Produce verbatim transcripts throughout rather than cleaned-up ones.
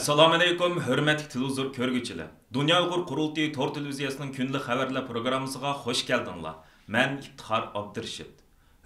ئەسسالامۇئەلەيكۇم، ھۆرمەتلىك تېلېۋىزور كۆرگۈچىلەر! دۇنيا ئۇيغۇر قۇرۇلتىيى تور تېلېۋىزىيەسىنىڭ كۈندىلىك خەۋەرلەر پروگراممىسىغا خۇش كەلدىڭلار. مەن ئىپتىخار ئابدۇرېشىت.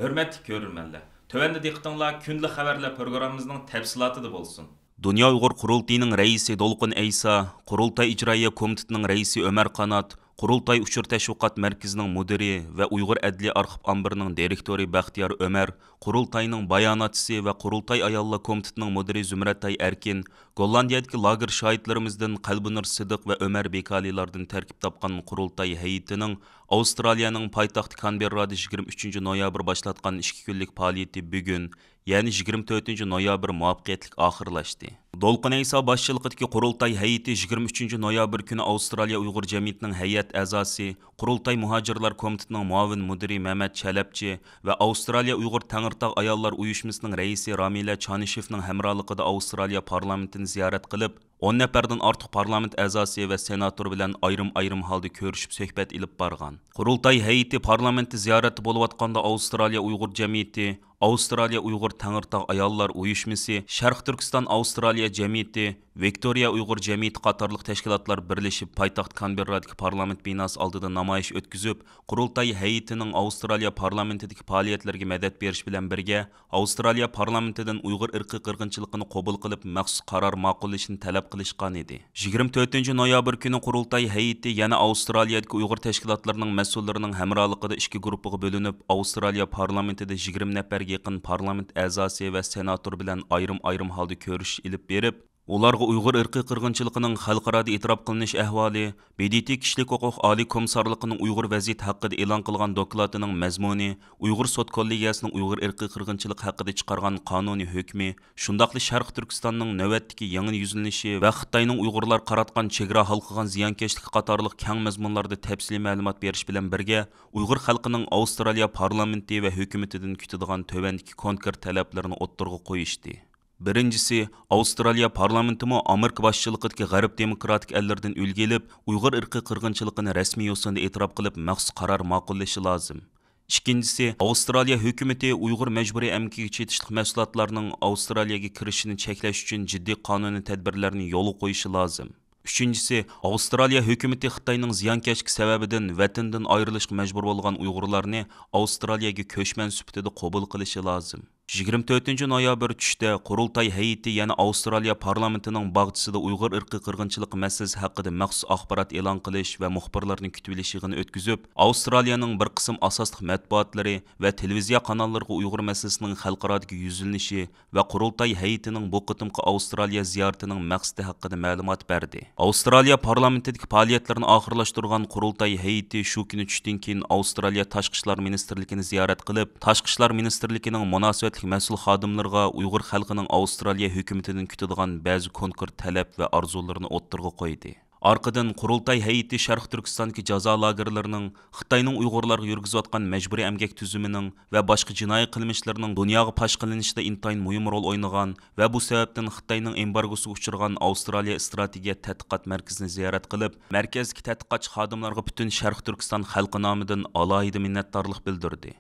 ھۆرمەتلىك كۆرۈرمەنلەر، تۆۋەندە دىققىتىڭلار كۈندىلىك خەۋەرلەر پروگراممىمىزنىڭ تەپسىلاتىدا بولسۇن. دۇنيا ئۇيغۇر قۇرۇلتىيىنىڭ رەئىسى دولقۇن ئەيسا، قۇرۇلتاي ئىجرائىيە كومىتېتىنىڭ رەئىسى ئۆمەر قانات، قۇرۇلتاي ئۇچۇر تەشۋىقات مەركىزىنىڭ مۇدىرى ۋە ئۇيغۇر ئەدلىيە ئارخىپ ئامبىرىنىڭ دىرېكتورى بەختىيار ئۆمەر، قۇرۇلتاينىڭ باياناتچىسى ۋە قۇرۇلتاي ئاياللار كومىتېتىنىڭ مۇدىرى زۇمرەتئاي ئەركىن، گوللاندىيەدىكى لاگېر شاھىتلىرىمىزدىن قەلبىنۇر سىدىق ۋە ئۆمەر بېكالىلاردىن تەركىب تاپقان قۇرۇلتاي ھەيئىتىنىڭ ئاۋسترالىيەنىڭ پايتەختى كانبېررادا يىگىرمە ئۈچىنچى نويابىر باشلاتقان ئىككى كۈنلۈك پائالىيىتى بۈگۈن، يەنى يىگىرمە تۆتىنچى نويابىر مۇۋەپپەقىيەتلىك ئاخىرلاشتى. دولقۇن ئەيسا باشچىلىقىدىكى قۇرۇلتاي ھەيئىتى يىگىرمە ئۈچىنچى نويابىر كۈنى ئاۋسترالىيە ئۇيغۇر جەمئىيىتىنىڭ ھەيئەت ئەزاسى، قۇرۇلتاي مۇھاجىرلار كومىتېتىنىڭ مۇئاۋىن مۇدىرى مەمەت چەلەپچى ۋە ئاۋسترالىيە ئۇيغۇر تەڭرىتاغ ئاياللار ئۇيۇشمىسىنىڭ رەئىسى رامىلە چانىشېۋنىڭ ھەمراھلىقىدا ئاۋسترالىيە پارلامېنتىنى زىيارەت قىلىپ، ئون نەپەردىن ئارتۇق پارلامېنت ئەزاسى ۋە سېناتور بىلەن ئايرىم-ئايرىم ھالدا كۆرۈشۈپ سۆھبەت ئېلىپ بارغان. قۇرۇلتاي ھەيئىتى پارلامېنتتا زىيارەتتە بولۇۋاتقاندا ئاۋسترالىيە ئۇيغۇر جەمئىيىتى، ئاۋسترالىيە ئۇيغۇر تەڭرىتاغ ئاياللار ئۇيۇشمىسى، شەرقىي تۈركىستان ئاۋسترالىيە جەمئىيىتى، ۋىكتورىيە ئۇيغۇر جەمئىيىتى قاتارلىق تەشكىلاتلار بىرلىشىپ پايتەخت كانبېررادىكى پارلامېنت بىناسى ئالدىدا نامايىش ئۆتكۈزۈپ، قۇرۇلتاي ھەيئىتىنىڭ ئاۋسترالىيە پارلامېنتىدىكى پائالىيەتلىرىگە مەدەت بېرىش بىلەن بىرگە، ئاۋسترالىيە پارلامېنتىدىن ئۇيغۇر ئىرقىي قىرغىنچىلىقىنى قوبۇل قىلىپ مەخسۇس قارار ماقۇللىشىنى تەلەپ قىلىشقان ئىدى. يىگىرمە تۆتىنچى نويابىر كۈنى قۇرۇلتاي ھەيئىتى يەنە ئاۋسترالىيەدىكى ئۇيغۇر تەشكىلاتلىرىنىڭ مەسئۇللىرىنىڭ ھەمراھلىقىدا ئىككى گۇرۇپپىغا بۆلۈنۈپ، ئاۋسترالىيە پارلامېنتىدا يىگىرمە نەپەرگە يېقىن پارلامېنت ئەزاسى ۋە سېناتور بىلەن ئايرىم-ئايرىم ھالدا كۆرۈشۈش ئېلىپ بېرىپ، ئۇلارغا ئۇيغۇر ئىرقىي قىرغىنچىلىقىنىڭ خەلقئارادا ئېتىراپ قىلىنىش ئەھۋالى، ب د ت كىشىلىك ھوقۇق ئالىي كومىسسارلىقىنىڭ ئۇيغۇر ۋەزىيىتى ھەققىدە ئېلان قىلغان دوكلاتىنىڭ مەزمۇنى، ئۇيغۇر سوت كوللېگىيەسىنىڭ ئۇيغۇر ئىرقىي قىرغىنچىلىقى ھەققىدە چىقارغان قانۇنىي ھۆكمى، شۇنداقلا شەرقىي تۈركىستاننىڭ نۆۋەتتىكى يېڭى يۈزلىنىشى ۋە خىتاينىڭ ئۇيغۇرلارغا قاراتقان چېگرا ھالقىغان زىيانكەشلىكى قاتارلىق كەڭ مەزمۇنلاردا تەپسىلىي مەلۇمات بېرىش بىلەن بىرگە، ئۇيغۇر خەلقىنىڭ ئاۋسترالىيە پارلامېنتى ۋە ھۆكۈمىتىدىن كۈتىدىغان تۆۋەندىكى كونكرېت تەلەپلىرىنى ئوتتۇرىغا قويۇشتى. بىرىنچىسى، ئاۋسترالىيە پارلامېنتىمۇ ئامېرىكا باشچىلىقىدىكى غەرب دېموكراتىك ئەللىرىدىن ئۈلگە ئېلىپ، ئۇيغۇر ئىرقىي قىرغىنچىلىقىنى رەسمىي يوسۇندا ئېتىراپ قىلىپ، مەخسۇس قارار ماقۇللىشى لازىم. ئىككىنچىسى، ئاۋسترالىيە ھۆكۈمىتى ئۇيغۇر مەجبۇرىي ئەمگىكىگە چېتىشلىق مەھسۇلاتلارنىڭ ئاۋسترالىيەگە كىرىشىنى چەكلەش ئۈچۈن جىددىي قانۇنىي تەدبىرلەرنى يولغا قويۇشى لازىم. ئۈچىنچىسى، ئاۋسترالىيە ھۆكۈمىتى خىتاينىڭ زىيانكەشلىكى سەۋەبىدىن ۋەتىنىدىن ئايرىلىشقا مەجبۇر بولغان ئۇيغۇرلارنى ئاۋسترالىيەگە كۆچمەن سۈپىتىدە قوبۇل قىلىشى لازىم. يىگىرمە تۆتىنچى نويابىر چۈشتە قۇرۇلتاي ھەيئىتى يەنە ئاۋسترالىيە پارلامېنتىنىڭ باغچىسىدا ئۇيغۇر ئىرقىي قىرغىنچىلىقى مەسىلىسى ھەققىدە مەخسۇس ئاخبارات ئېلان قىلىش ۋە مۇخبىرلارنى كۈتۈۋېلىش يىغىنى ئۆتكۈزۈپ، ئاۋسترالىيەنىڭ بىر قىسىم ئاساسلىق مەتبۇئاتلىرى ۋە تېلېۋىزىيە قاناللىرىغا ئۇيغۇر مەسىلىسىنىڭ خەلقئارادىكى يۈزلىنىشى ۋە قۇرۇلتاي ھەيئىتىنىڭ بۇ قېتىمقى ئاۋسترالىيە زىيارىتىنىڭ مەقسىتى ھەققىدە مەلۇمات بەردى. ئاۋسترالىيە پارلامېنتىدىكى پائالىيەتلىرىنى ئاخىرلاشتۇرغان قۇرۇلتاي ھەيئىتى شۇ كۈنى چۈشتىن كېيىن ئاۋسترالىيە تاشقى ئىشلار مىنىستىرلىكىنى زىيارەت قىلىپ، تاشقى ئىشلار مىنىستىرلىكىنىڭ مۇناسىۋەتلىك مەسئۇل خادىملىرىغا ئۇيغۇر خەلقىنىڭ ئاۋسترالىيە ھۆكۈمىتىدىن كۈتىدىغان بەزى كونكرېت تەلەپ ۋە ئارزۇلىرىنى ئوتتۇرىغا قويدى. ئارقىدىن قۇرۇلتاي ھەيئىتى شەرقىي تۈركىستاندىكى جازا لاگېرلىرىنىڭ، خىتاينىڭ ئۇيغۇرلارغا يۈرگۈزۈۋاتقان مەجبۇرىي ئەمگەك تۈزۈمىنىڭ ۋە باشقا جىنايى قىلمىشلىرىنىڭ دۇنياغا پاش قىلىنىشىدا ئىنتايىن مۇھىم رول ئوينىغان ۋە بۇ سەۋەبتىن خىتاينىڭ ئېمبارگوسىغا ئۇچرىغان ئاۋسترالىيە ئىستراتېگىيە تەتقىقات مەركىزىنى زىيارەت قىلىپ، مەركەزدىكى تەتقىقاتچى خادىملارغا پۈتۈن شەرقىي تۈركىستان خەلقى نامىدىن ئالاھىدە مىننەتدارلىق بىلدۈردى.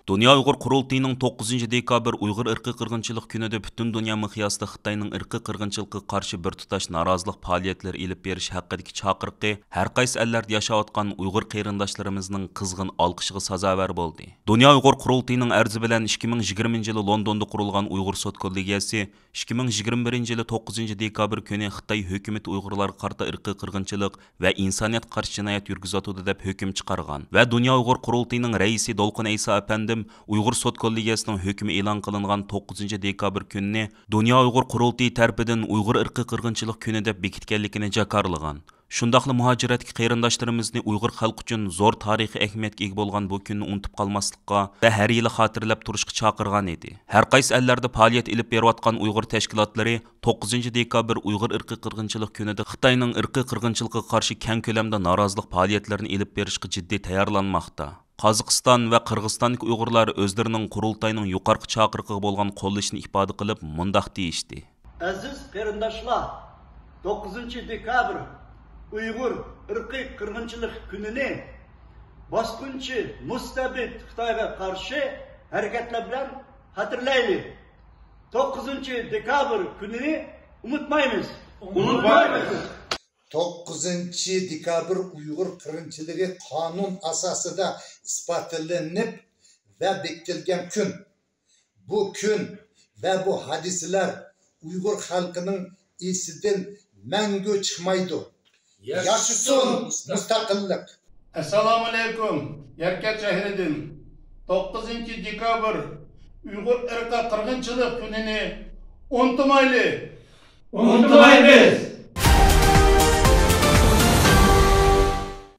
دۇنيا ئۇيغۇر قۇرۇلتىيىنىڭ توققۇزىنچى دېكابىر ئۇيغۇر ئىرقىي قىرغىنچىلىق كۈنىدە پۈتۈن دۇنيا مىقياسىدا خىتاينىڭ ئىرقىي قىرغىنچىلىقىغا قارشى بىر تۇتاش نارازىلىق پائالىيەتلىرى ئېلىپ بېرىش ھەققىدىكى چاقىرىقى ھەر قايسى ئەللەردە ياشاۋاتقان ئۇيغۇر قېرىنداشلىرىمىزنىڭ قىزغىن ئالقىشىغا سازاۋەر بولدى. دۇنيا ئۇيغۇر قۇرۇلتىيىنىڭ ئەرزى بىلەن ئىككى مىڭ يىگىرمىنچى يىلى لوندوندا قۇرۇلغان ئۇيغۇر سوت كوللېگىيەسى ئىككى مىڭ يىگىرمە بىرىنچى يىلى توققۇزىنچى دېكابىر كۈنى خىتاي ھۆكۈمىتى ئۇيغۇرلارغا قارىتا ئىرقىي قىرغىنچىلىق ۋە ئىنسانىيەتكە قارشى جىنايەت يۈرگۈزۈۋاتىدۇ دەپ ھۆكۈم چىقارغان ۋە دۇنيا ئۇيغۇر قۇرۇلتىيىنىڭ رەئىسى دولقۇن ئەيسا ئەپەندىم ئۇيغۇر سوت كوللېگىيەسىنىڭ ھۆكمى ئېلان قىلىنغان توققۇزىنچى دېكابىر كۈنىنى دۇنيا ئۇيغۇر قۇرۇلتىيى تەرىپىدىن ئۇيغۇر ئىرقىي قىرغىنچىلىق كۈنى دەپ بېكىتكەنلىكىنى جاكارلىغان. شۇنداقلا مۇھاجىرەتتىكى قېرىنداشلىرىمىزنى ئۇيغۇر خەلقى ئۈچۈن زور تارىخىي ئەھمىيەتكە ئىگە بولغان بۇ كۈننى ئۇنتۇپ قالماسلىققا ۋە ھەر يىلى خاتىرىلەپ تۇرۇشقا چاقىرغان ئىدى. ھەر قايسى ئەللەردە پائالىيەت ئېلىپ بېرىۋاتقان ئۇيغۇر تەشكىلاتلىرى توققۇزىنچى دېكابىر ئۇيغۇر ئىرقىي قىرغىنچىلىق كۈنىدە خىتاينىڭ ئىرقىي قىرغىنچىلىقىغا قارشى كەڭ كۆلەمدە نارازىلىق پائالىيەتلىرىنى ئېلىپ بېرىشقا جىددىي تەييارلانماقتا. قازاقىستان ۋە قىرغىزىستاندىكى ئۇيغۇرلار ئۆزلىرىنىڭ قۇرۇلتاينىڭ يۇقىرىقى چاقىرىقىغا بولغان قوللىشىنى ئىپادە قىلىپ، مۇنداق دېيىشتى. ئەزىز قېرىنداشلار، توققۇزىنچى دېكابىر ئۇيغۇر ئىرقىي قىرغىنچىلىق كۈنىنى باسقۇنچى مۇستەبىت خىتايغا قارشى ھەرىكەتلەر بىلەن خاتىرىلەيلى. توققۇزىنچى دېكابىر كۈنىنى ئۇنتۇمايمىز. ئۇنتۇمايمىز. توققۇزىنچى دېكابىر ئۇيغۇر قىرغىنچىلىقى قانۇن ئاساسىدا ئىسپاتلىنىپ ۋە بېكىتىلگەن كۈن. بۇ كۈن ۋە بۇ ھادىسىلەر ئۇيغۇر خەلقىنىڭ ئېسىدىن مەڭگۈ چىقمايدۇ. ياشىسۇن مۇستەقىللىق! ئەسسالامۇئەلەيكۇم. يەركەنت شەھىرىدىن. توققۇزىنچى دېكابىر ئۇيغۇر ئىرقىي قىرغىنچىلىق كۈنىنى ئۇنتۇمايلى! ئۇنتۇمايمىز!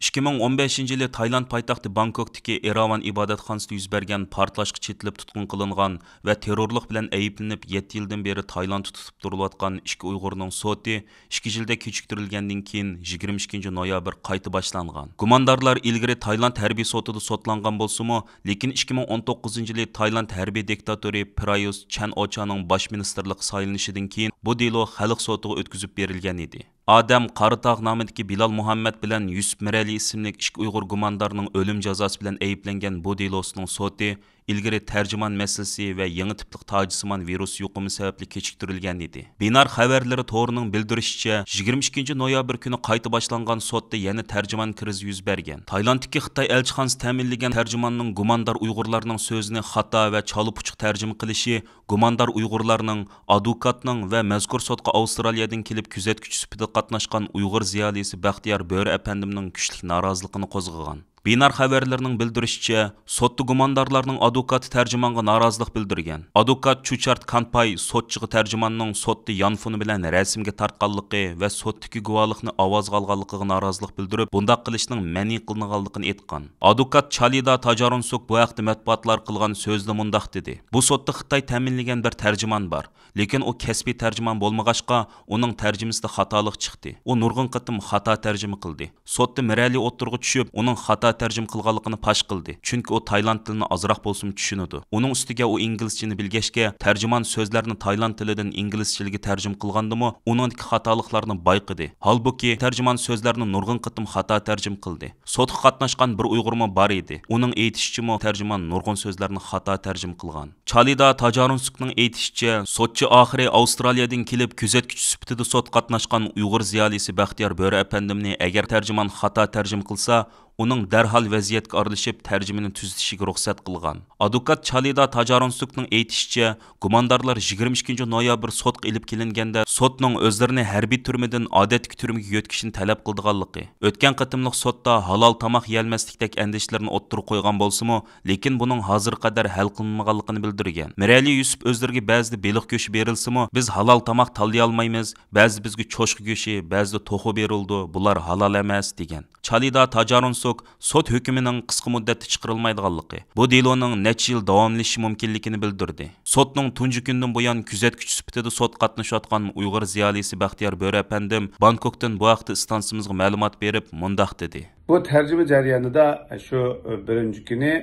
ئىككى مىڭ ئون بەشىنچى يىلى تايلاند پايتەختى بانكوكتىكى ئېراۋان ئىبادەتخانىسىدا يۈز بەرگەن پارتلاشقا چېتىلىپ تۇتقۇن قىلىنغان ۋە تېررورلۇق بىلەن ئەيىبلىنىپ يەتتە يىلدىن بېرى تايلاندتا تۇتۇپ تۇرۇلۇۋاتقان ئىككى ئۇيغۇرنىڭ سوتى ئىككى يىلدا كېچىكتۈرۈلگەندىن كېيىن يىگىرمە ئىككىنچى نويابىر قايتا باشلانغان. گۇماندارلار ئىلگىرى تايلاند ھەربىي سوتىدا سوتلانغان بولسىمۇ، لېكىن ئىككى مىڭ ئون توققۇزىنچى يىلى تايلاند ھەربىي دىكتاتورى پرايۇس چەن ئوچانىڭ باش مىنىستىرلىققا سايلىنىشىدىن كېيىن بۇ دېلو خەلق سوتىغا ئۆتكۈزۈپ بېرىلگەن ئىدى. ئادەم قاراتاغ نامىدىكى بىلال مۇھەممەد بىلەن يۈسۈپ مىرەلى ئىسىملىك ئىككى ئۇيغۇر گۇماندارنىڭ ئۆلۈم جازاسى بىلەن ئەيىبلەنگەن بۇ دېلوسىنىڭ سوتى ئىلگىرى تەرجىمان مەسىلىسى ۋە يېڭى تىپلىق تاجسىمان ۋىرۇس يۇقۇمى سەۋەبلىك كېچىكتۈرۈلگەن ئىدى. بىنار خەۋەرلىرى تورىنىڭ بىلدۈرۈشىچە، يىگىرمە ئىككىنچى نويابىر كۈنى قايتا باشلانغان سوتتا يەنە تەرجىمان كىرىزى يۈز بەرگەن. تايلاندتىكى خىتاي ئەلچىخانىسى تەمىنلىگەن تەرجىماننىڭ گۇماندار ئۇيغۇرلارنىڭ سۆزىنى خاتا ۋە چالا-پۇچۇق تەرجىمە قىلىشى گۇماندار ئۇيغۇرلارنىڭ، ئادۋوكاتنىڭ ۋە مەزكۇر سوتقا ئاۋسترالىيەدىن كېلىپ كۆزەتكۈچى سۈپىتىدە قاتناشقان ئۇيغۇر زىيالىيسى بەختىيار بۆرە ئەپەندىمنىڭ كۈچلۈك نارازىلىقىنى قوزغىغان. بىنار خەۋەرلىرىنىڭ بىلدۈرۈشىچە، سوتتا گۇماندارلارنىڭ ئادۋوكاتى تەرجىمانغا نارازىلىق بىلدۈرگەن. ئادۋوكات چۇچارت كانپاي سوتچىغا تەرجىماننىڭ سوتتا يانفون بىلەن رەسىمگە تارتقانلىقى ۋە سوتتىكى گۇۋاھلىقنى ئاۋازغا ئالغانلىقىغا نارازىلىق بىلدۈرۈپ، بۇنداق قىلىشنىڭ مەنئى قىلىنغانلىقىنى ئېيتقان. ئادۋوكات چالىدا تاجارونسۇك بۇ ھەقتە مەتبۇئاتلارغا قىلغان سۆزىدە مۇنداق دېدى: «بۇ سوتتا خىتاي تەمىنلىگەن بىر تەرجىمان بار. لېكىن ئۇ كەسپىي تەرجىمان بولمىغاچقا، ئۇنىڭ تەرجىمىسىدە خاتالىق چىقتى. ئۇ نۇرغۇن قېتىم خاتا تەرجىمە قىلدى. سوتتا مىرەلى ئوتتۇرىغا چۈشۈپ، ئۇنىڭ خاتا تەرجىمە قىلغانلىقىنى پاش قىلدى. چۈنكى ئۇ تايلاند تىلىنى ئازراق بولسىمۇ چۈشىنىدۇ. ئۇنىڭ ئۈستىگە ئۇ ئىنگلىزچىنى بىلگەچكە، تەرجىمان سۆزلەرنى تايلاند تىلىدىن ئىنگلىزچىلىككە تەرجىمە قىلغاندىمۇ، ئۇنىڭدىكى خاتالىقلارنى بايقىدى. ھالبۇكى، تەرجىمان سۆزلەرنى نۇرغۇن قېتىم خاتا تەرجىمە قىلدى. سوتقا قاتناشقان بىر ئۇيغۇرمۇ بار ئىدى. ئۇنىڭ ئېيتىشىچىمۇ، تەرجىمان نۇرغۇن سۆزلەرنى خاتا تەرجىمە قىلغان.» چالىدا تاجارونسۇكنىڭ ئېيتىشىچە، سوتچى ئاخىرى ئاۋسترالىيەدىن كېلىپ كۆزەتكۈچى سۈپىتىدە سوتقا قاتناشقان ئۇيغۇر زىيالىيسى بەختىيار بۆرە ئەپەندىمنى ئەگەر تەرجىمان خاتا تەرجىمە قىلسا، ئۇنىڭ دەرھال ۋەزىيەتكە ئارىلىشىپ، تەرجىمىنى تۈزىتىشىگە رۇخسەت قىلغان. ئادۋوكات چالىدا تاجارونسۇكنىڭ ئېيتىشىچە، گۇماندارلار يىگىرمە ئىككىنچى نويابىر سوتقا ئېلىپ كېلىنگەندە، سوتنىڭ ئۆزلىرىنى ھەربىي تۈرمىدىن ئادەتتىكى تۈرمىگە يۆتكىشىنى تەلەپ قىلىدىغانلىقى، ئۆتكەن قېتىملىق سوتتا ھالال تاماق يېيەلمەسلىكتەك ئەندىشىلىرىنى ئوتتۇرىغا قويغان بولسىمۇ، لېكىن بۇنىڭ ھازىرغا قەدەر ھەل قىلىنمىغانلىقىنى بىلدۈرگەن. مىرەلى يۈسۈپ ئۆزلىرىگە بەزىدە بېلىق گۆشى بېرىلسىمۇ، بىز ھالال تاماق تاللىيالمايمىز، بەزىدە بىزگە چوشقا گۆشى، بەزىدە توخۇ بېرىلىدۇ، بۇلار ھالال ئەمەس، دېگەن. چالىدا تاجارونسۇك سوت ھۆكمىنىڭ قىسقا مۇددەتتە چىقىرىلمايدىغانلىقى، بۇ دېلونىڭ نەچچە يىل داۋاملىشىشى مۇمكىنلىكىنى بىلدۈردى. سوتنىڭ تۇنجى كۈنىدىن بۇيان كۆزەتكۈچى سۈپىتىدە سوتقا قاتنىشىۋاتقان ئۇيغۇر زىيالىيسى بەختىيار بۆرە ئەپەندىم بانكوكتىن بۇ ھەقتە ئىستانسىمىزغا مەلۇمات بېرىپ، مۇنداق دېدى. بۇ تەرجىمە جەريانىدا شۇ بىرىنچى كۈنى،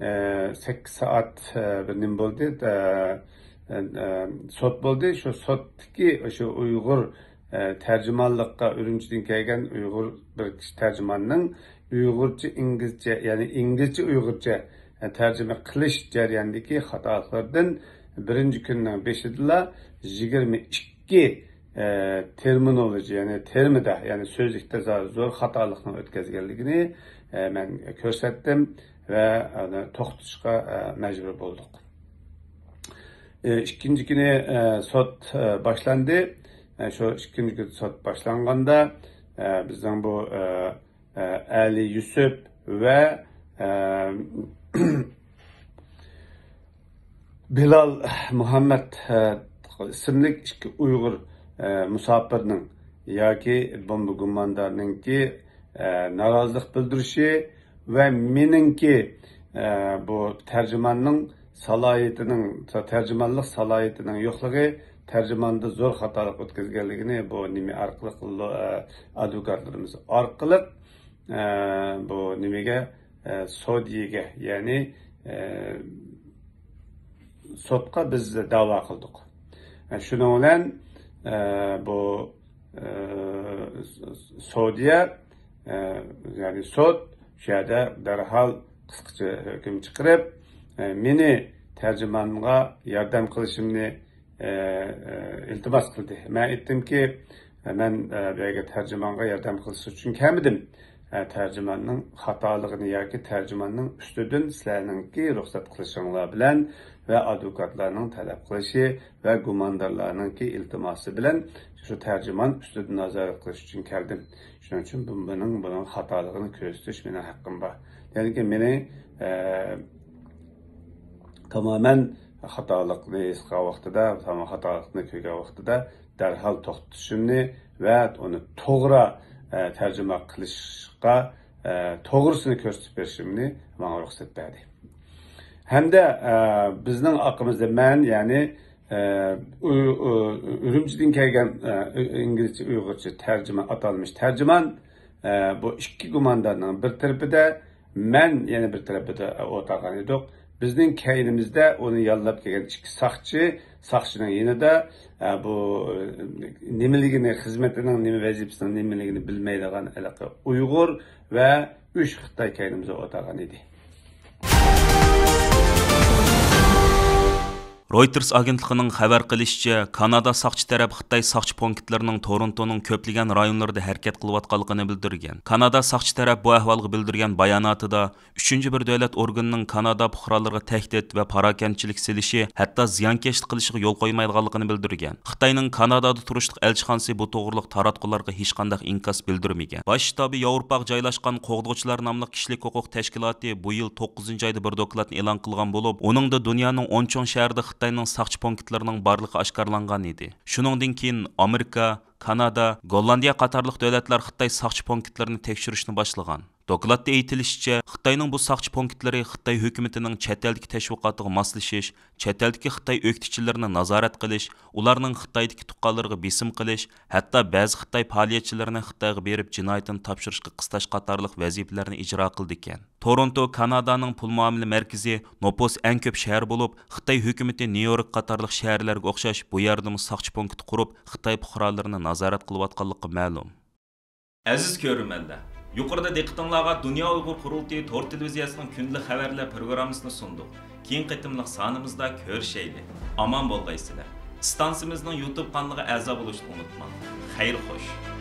ئە، سەككىز سائەت، ئە، بىر نېمە بولدى، ئە، ئە، ئە، سوت بولدى. شۇ سوتتىكى شۇ ئۇيغۇر، ئە، تەرجىمانلىققا ئۈرۈمچىدىن كەلگەن ئۇيغۇر بىر كىشى تەرجىماننىڭ ئۇيغۇرچە، ئىنگلىزچە، يەنى ئىنگلىزچە ئۇيغۇرچە، ئە، تەرجىمە قىلىش جەريانىدىكى خاتالىقلىرىدىن بىرىنچى كۈننىڭ بېشىدىلا يىگىرمە ئىككى ئىككى، ئە، تېرمىنولوگىيە، يەنى تېرمىدە، يەنى سۆزلۈكتە زا-، زور خاتالىقنى ئۆتكۈزگەنلىكىنى، ئە، مەن كۆرسەتتىم ۋە ئۇنى توختىتىشقا، ئە، مەجبۇر بولدۇق. ئە، ئىككىنچى كۈنى، ئە، سوت، ئە، باشلاندى. ئە، شۇ ئىككىنچى كۈنى سوت باشلانغاندا، ئە، بىزنىڭ بۇ، ئە، ئە، ئەلى يۈسۈپ ۋە، ئە، بىلال مۇھەممەد، ئە، ئىسىملىك ئىككى ئۇيغۇر، ئە، مۇساپىرنىڭ ياكى بومبا گۇماندارنىڭكى، ئە، نارازىلىق بىلدۈرۈشى ۋە مېنىڭكى، ئە، بۇ تەرجىماننىڭ سالاھىيىتىنىڭ، تەرجىمانلىق سالاھىيىتىنىڭ يوقلۇقى، تەرجىماندا زور خاتالىق ئۆتكۈزگەنلىكىنى بۇ نېمە ئارقىلىق، ئە، ئادۋوكاتلىرىمىز ئارقىلىق، ئە، بۇ نېمىگە، ئە، سوديىگە، يەنى، ئە، سوتقا بىز دەۋا قىلدۇق. ئە، شۇنىڭ بىلەن، ئە، بۇ، ئە، سوديە، ئە، يەنى سوت شۇ يەردە دەرھال قىسقىچە ھۆكۈم چىقىرىپ، ئە، مېنى تەرجىمانغا ياردەم قىلىشىمنى، ئە، ئە، ئىلتىماس قىلدى. مەن ئېيتتىمكى، مەن، ئە، بۇ يەرگە تەرجىمانغا ياردەم قىلىش ئۈچۈن كەلمىدىم. ئە، تەرجىماننىڭ خاتالىقىنى ياكى تەرجىماننىڭ ئۈستىدىن سىلەرنىڭكى رۇخسەت قىلىشىڭلار بىلەن ۋە ئادۋوكاتلارنىڭ تەلەپ قىلىشى ۋە گۇماندارلارنىڭكى ئىلتىماسى بىلەن شۇ تەرجىمان ئۈستىدىن نازارەت قىلىش ئۈچۈن كەلدىم. شۇنىڭ ئۈچۈن بۇ، مېنىڭ بۇنىڭ خاتالىقىنى كۆرسىتىش مېنىڭ ھەققىم بار. يەنىكى مېنى، ئە، تامامەن خاتالىقنى ھېس قىلغان ۋاقتىدا، تامام خاتالىقنى كۆرگەن ۋاقتىدا دەرھال توختىتىشىمنى ۋە ئۇنى توغرا، ئە، تەرجىمە قىلىشقا، ئە، توغرىسىنى كۆرسىتىپ بېرىشىمنى ماڭا رۇخسەت بەردى. ھەمدە، ئە، بىزنىڭ ئارقىمىزدا مەن، يەنى، ئە، ئۇ-، ئۇ-، ئۈرۈمچىدىن كەلگەن، ئە، ئۇ-، ئىنگلىزچە، ئۇيغۇرچە تەرجىمە، ئاتالمىش تەرجىمان، ئە، بۇ ئىككى گۇماندارنىڭ بىر تەرىپىدە، مەن يەنە بىر تەرەپتە ئولتۇرغان ئىدۇق. بىزنىڭ كەينىمىزدە ئۇنى ياللاپ كەلگەن ئىككى ساقچى، ساقچىنىڭ يېنىدا، ئە، بۇ، ئە، نېمىلىكىنى، خىزمىتىنىڭ نېمە، ۋەزىپىسىنىڭ نېمىلىكىنى بىلمەيدىغان ھېلىقى ئۇيغۇر ۋە ئۈچ خىتاي كەينىمىزدە ئولتۇرغان ئىدى. رويتېرس ئاگېنتلىقىنىڭ خەۋەر قىلىشىچە، كانادا ساقچى تەرەپ خىتاي ساقچى پونكىتلىرىنىڭ تورونتونىڭ كۆپلىگەن رايونلىرىدا ھەرىكەت قىلىۋاتقانلىقىنى بىلدۈرگەن. كانادا ساقچى تەرەپ بۇ ئەھۋالغا بىلدۈرگەن باياناتىدا، ئۈچىنچى بىر دۆلەت ئورگىنىنىڭ كانادا پۇقرالىرىغا تەھدىت ۋە پاراكەندىچىلىك سېلىشى، ھەتتا زىيانكەشلىك قىلىشىغا يول قويمايدىغانلىقىنى بىلدۈرگەن. خىتاينىڭ كانادادا تۇرۇشلۇق ئەلچىخانىسى بۇ توغرىلىق تاراتقۇلارغا ھېچقانداق ئىنكاس بىلدۈرمىگەن. باش شتابى ياۋروپاغا جايلاشقان قوغدىغۇچىلار ناملىق كىشىلىك ھوقۇق تەشكىلاتى بۇ يىل توققۇزىنچى ئايدا بىر دوكلاتنى ئېلان قىلغان بولۇپ، ئۇنىڭدا دۇنيانىڭ ئون چوڭ شەھىرىدە خىتاينىڭ ساقچى پونكىتلىرىنىڭ بارلىقى ئاشكارىلانغان ئىدى. شۇنىڭدىن كېيىن ئامېرىكا، كانادا، گوللاندىيە قاتارلىق دۆلەتلەر خىتاي ساقچى پونكىتلىرىنى تەكشۈرۈشنى باشلىغان. دوكلاتتا ئېيتىلىشىچە، خىتاينىڭ بۇ ساقچى پونكىتلىرى خىتاي ھۆكۈمىتىنىڭ چەت ئەلدىكى تەشۋىقاتىغا ماسلىشىش، چەت ئەلدىكى خىتاي ئۆكتىچىلىرىنى نازارەت قىلىش، ئۇلارنىڭ خىتايدىكى تۇغقانلىرىغا بېسىم قىلىش، ھەتتا بەزى خىتاي پائالىيەتچىلىرىنى خىتايغا بېرىپ جىنايىتىنى تاپشۇرۇشقا قىستاش قاتارلىق ۋەزىپىلەرنى ئىجرا قىلىدىكەن. تورونتو كانادانىڭ پۇل مۇئامىلە مەركىزى، نوپۇس ئەڭ كۆپ شەھەر بولۇپ، خىتاي ھۆكۈمىتى نيۇ يورك قاتارلىق شەھەرلەرگە ئوخشاش بۇ يەردىمۇ ساقچى پونكىتى قۇرۇپ، خىتاي پۇقرالىرىنى نازارەت قىلىۋاتقانلىقى مەلۇم. ئەزىز كۆرۈرمەنلەر، يۇقىرىدا دىققىتىڭلارغا دۇنيا ئۇيغۇر قۇرۇلتىيى تور تېلېۋىزىيەسىنىڭ كۈندىلىك خەۋەرلەر پروگراممىسىنى سۇندۇق. كېيىن قېتىملىق سانىمىزدا كۆرۈشەيلى. ئامان بولغايسىلەر. ئىستانسىمىزنىڭ يۇتۇب قانىلىغا ئەزا بولۇشنى ئۇنتۇماڭ. خەير خوش.